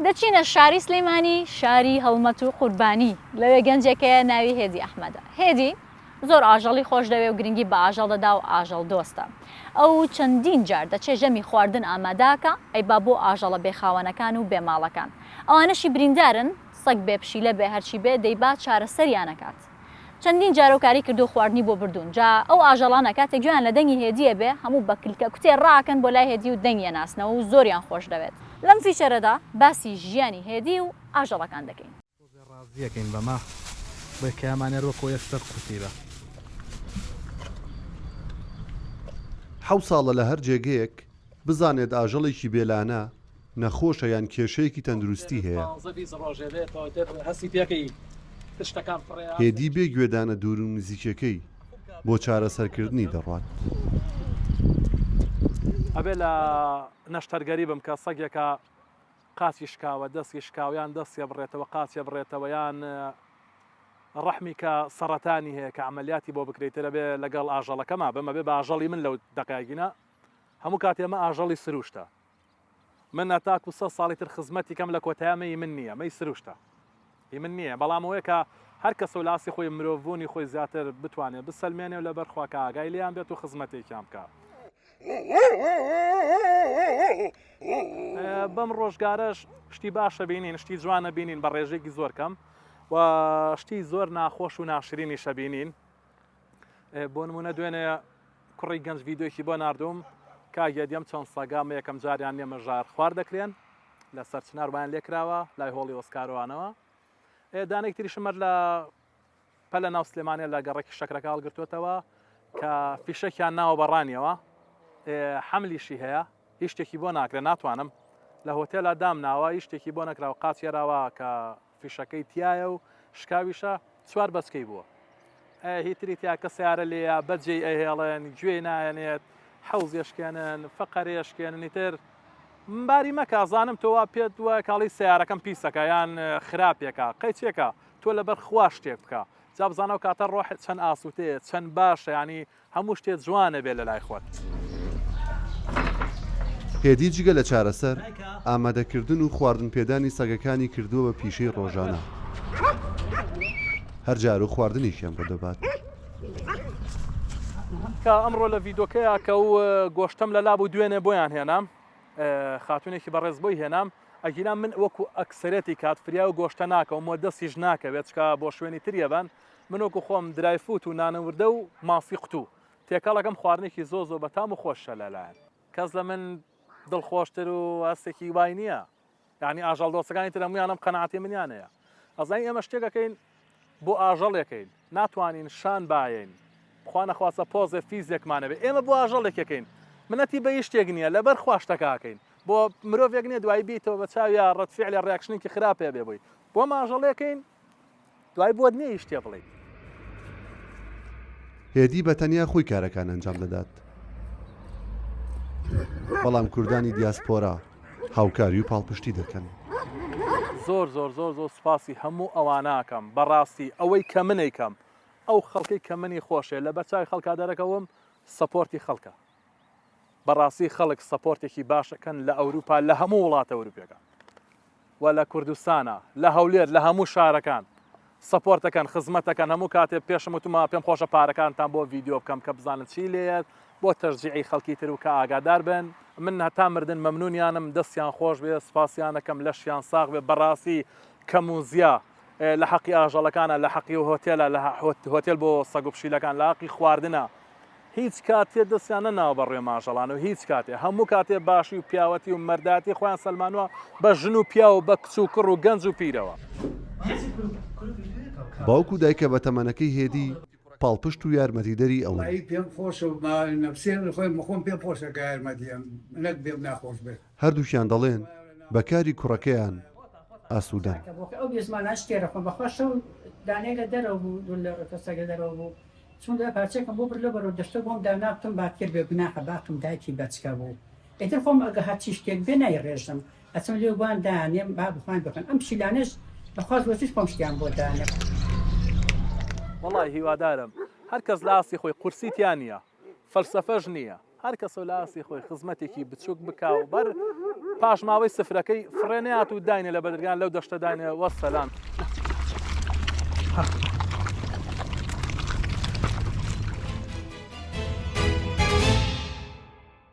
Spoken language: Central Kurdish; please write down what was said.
دەچینە شاری سلیمانی، شاری هەڵمەت و قوربانی، لەوێ گەنجێک هەیە ناوی هێدی ئەحمەدە. هێدی زۆر ئاژەڵی خۆشدەوێ و گرنگی بە ئاژەڵ دەدا و ئاژەڵ دۆستە. ئەو چەندین جار دەچێ ژەمی خواردن ئامادەکا، ئەیبا بۆ ئاژەڵە بێ خاوەنەکان و بێ ماڵەکان. ئەوانەشی بریندارن، سەگ بێ پشیلە بێ هەرچی بێ دەیبا چارەسەریان ئەکات. چەندین جار ئەو کاری کردوو خواردنی بۆ بردوون جا ئەو ئاژەڵانە کاتێک گوێیان لە دەنگی هێدیە بێ هەموو بە کلکە کوتێ ڕائەکەن بۆ لای هێدی و دەنگی ئەناسنەوە و زۆریان خۆش دەوێت. لەم feature ەدا باسی ژیانی هێدی و ئاژەڵەکان دەکەین. تۆزێ ڕازیەکەین بەمە بۆیە کەیامان هەر وەکۆ یەک سەر قورسی بە. حەوت ساڵە لە هەر جێگەیەک بزانێت ئاژەڵێکی بێلانە نەخۆشە یان کێشەیەکی تەندروستی هەیە. هێدی بێ گوێدانە دوور و نزیکیەکەی بۆ چارەسەرکردنی دەڕوات. ئەبێ لە نەشتەرگەری بم کە سەگێکە قاچی شکاوە دەستی شکاوە یان دەستێ بڕێتەوە قاچێ بڕێتەوە یان ڕەحمی کە سەڕەتانی هەیە کە عەمەلیاتی بۆ بکرێت تر ئەبێ لەگەڵ ئاژەڵەکەما بم ئەبێ بە ئاژەڵی من لەو دەقەیە گینا هەموو کاتێ ئەمە ئاژەڵی سروشتە من هەتاکو سە ساڵی تر خزمەتی کەم لە کۆتایە مەی من نییە مەی سروشتە هی من نییە بەڵام ئەوەیە کە هەر کەسە و لاسی خۆی مرۆڤبوونی خۆی زیاتر بتوانێت بسەلمێنێ و لەبەر خوا کە ئاگای لێیان بێت و خزمەتێکیان بکا. بەم ڕۆژگارەش شتی باشە بینین شتی جوانە بینین بە ڕێژەیەکی زۆر کەم و شتی زۆر ناخۆش و ناشرینیشە بینین بۆ نمونە دوێنێ کوڕی گەنج ڤیدیۆیەکی بۆ ناردووم کاک یەدیم چەند سەگە مە یەکەم جاریان نیە مەژار خوار دەکرێن لە سەرچنار وایان لێکراوە لای هۆڵی ئۆسکارۆانەوە دانێک تریشم هەر لە پە لە ناو سلێمانە لە گەڕەکی شەکرەکە هەڵگرتوێتەوە کە فیشەکیان ناوە بەڕانیەوە حەملیشی هەیە هیچ شتێکی بۆ ناکرێت ناتوانم لە هۆتێلا دام ناوە هیچ شتێکی بۆ نەکراوە قاچێراوە کە فیشەکەی تایە و شکاویشە چوار بەچکەی بووە هی تری تیا کە سیارە لێیە بەجێی ئەهێڵن گوێی نایەنێت حەوز یەشکێنن فەقەرێ یەشکێنن ئیتر باری مەکە زانم تۆ وا پێت وە کاڵی سیارەکەم پیسەکە یان خراپێکە قەیچێکە تۆ لەبەر خوا شتێک بکە جا بزانە ئەو کاتە ڕۆحت چەند ئاسوتەیە چەند باشە ینی هەموو شتێ جوانە بێ لەلای خۆت. هێدی جگە لە چارەسەر، ئامادەکردن و خواردن پێدانی سەگەکانی کردووە بە پیشەی ڕۆژانە. هەر جار و خواردنێکیان بۆ دەبات. کە ئەمڕۆ لە ڤیدۆکەیا کە ئەو گۆشتەم لەلا بوو دوێنێ بۆیان هێنام خاتونێکی بەڕێز بۆی هێنام ئەگینا من وەکو ئەکسەرێتی کات فریا و گۆشتە ناکەوم وە دەستیش ناکەوێت چکە بۆ شوێنی تریە بەن من وەکو خۆم dry food و نانە وردە و ماسی قوتوو تێکەڵەکەم خواردنێکی زۆر زۆر بەتام و خۆشە لەلایەن کەس لە من دڵخۆشتر و هەستێکی وای نییە یعنی ئاژەڵ دۆستەکانی تر هەمویان ئەم قەناعەتی منیان هەیە ئەزانی ئێمە شتێکەکەین بۆ ئاژەڵێکەین ناتوانین شان باین خوا نەخواستە پۆزێ فیزێکمانە بێ ئێمە بۆ ئاژەڵێکەکەین منەتی بە هیچ شتێک نییە لەبەر خوا شتەکەکەین بۆ مرۆڤێک نییە دوایی بیتەوە بە چاویا ڕەت فعلە reaction ێکی خراپێ بێ بۆی بۆ ئاژەڵێکەین دوای بۆت نییە هیچ شتێ بڵێیت. هێدی بە تەنیا خۆی کارەکان ئەنجام دەدات، بەڵام کوردانی دیاسپۆرا هاوکاری و پاڵپشتی دەکەن. زۆر زۆر زۆر زۆر سوپاسی هەموو ئەوانە ئەکەم بەڕاستی ئەوەی کە من ئەیکەم ئەو خەڵکەی کە منی خۆشێ لەبەر چاوی خەڵکا دەرەکەوم support ی خەڵکە بەڕاستی خەڵک support ێکی باش ئەکەن لە ئەوروپا لە هەموو وڵاتە ئەوروپیەکان و لە کوردستانە لە هەولێر لە هەموو شارەکان support ەکەن خزمەتەکەن هەموو کاتێ پێشم وتومە پێم خۆشە پارەکانتان بۆ ڤیدیۆ بکەم کە بزانن چی لێیەت بۆ تەشجیعی خەڵکی تر و کە ئاگادار بن من هەتا مردن مەمنونیانم دەستیان خۆش بێ سوپاسیانەکەم لەشیان ساغ بێ بەڕاستی کەم و زیا لە حەقی ئاژەڵەکانە لە حەقی هۆتێلە لە هۆتێل بۆ سەگ و پشیلەکان لە حەقی خواردنە هیچ کاتێ دەستیان نەناوە بە ڕوێ ماژەڵان و هیچ کاتێ هەموو کاتێ باشی و پیاوەتی و مەردایەتی خۆیان سەلمانوە بە ژن و پیاو و بە کچ و کوڕ و گەنج و پیرەوە. باوک و دایکە بەتەمەنەکەی هێدی پاڵپشت و یارمەتیدەری ئەون. هەردووکیان دەڵێن بە کاری کوڕەکەیان ئاسوودەن. چون دوای پارچەکم بۆ برد لەو بەرەو دەشتە بۆم دانا کوتم باتکەر بێ گوناحە باقم دایکی بەچکە بوو ئیتر خۆم ئەگە هەرچی شتێک بێ نایڕێژم ئەچم لێو بان دانێم با بخوان بخەن ئەم پشیلانەش بەخوا زۆرتریش خۆم شتیان بۆ دانێم. وەڵای هیوادارم هەر کەس لە ئاستی خۆی قورسی تیا نیە فەلسەفەش نیە. هەر کەسەو لە ئاستی خۆی خزمەتێکی بچووک بکا و بەر پاشماوەی سفرەکەی فڕێ نەیات و داینێ لە بەدرگان لەو دەشتە داینێ وەسەلام.